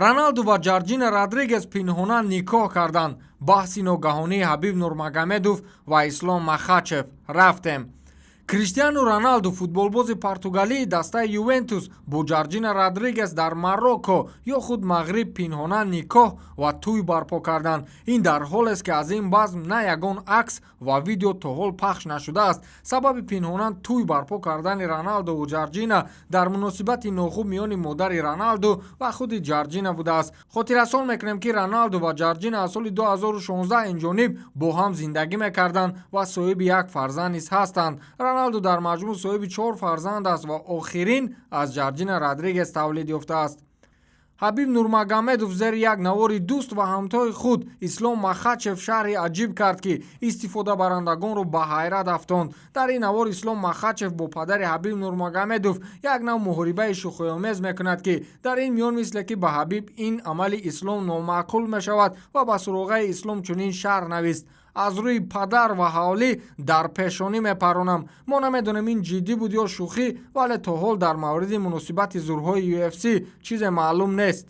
Роналду ва Ҷорҷина Родригес пинҳона никоҳ карданд. Баҳси ногаҳонии Ҳабиб Нурмагомедов ва Ислом Махачев. Рафтем. Криштиану Роналду, футболбози португалии дастаи Ювентус, бо Ҷорҷина Родригес дар Марокко ё худ Мағриб пинҳона никоҳ ва тӯй барпо карданд. Ин дар ҳолест, ки аз ин базм на ягон акс ва видео то ҳол пахш нашудааст. Сабаби пинҳона тӯй барпо кардани Роналдову Ҷорҷина дар муносибати нохуб миёни модари Роналду ва худи Ҷорҷина будааст. Хотиррасон мекунем, ки Роналду ва Ҷорҷина аз соли 2016 инҷониб бо ҳам зиндагӣ мекарданд ва соҳиби як фарзанд низ ҳастанд. Роналду дар маҷмӯъ соҳиби чор фарзанд аст ва охирин аз Ҷорҷина Родригес тавлид ёфтааст. Ҳабиб Нурмагомедов зери як навори дӯст ва ҳамтои худ Ислом Махачев шарҳи аҷиб кард, ки истифодабарандагонро ба ҳайрат афтонд. Дар ин навор Ислом Махачев бо падари Ҳабиб Нурмагомедов як нав муҳорибаи шӯхиомез мекунад, ки дар ин миён мисле ки ба Ҳабиб ин амали Ислом номаъқул мешавад ва ба суроғаи Ислом чунин шарҳ навист: «Аз рӯи падар ва ҳавлӣ дар пешонӣ мепаронам». Мо намедонем, ин ҷиддӣ буд ё шӯхӣ, вале то ҳол дар мавриди муносибати зурҳои UFC чизе маълум нест.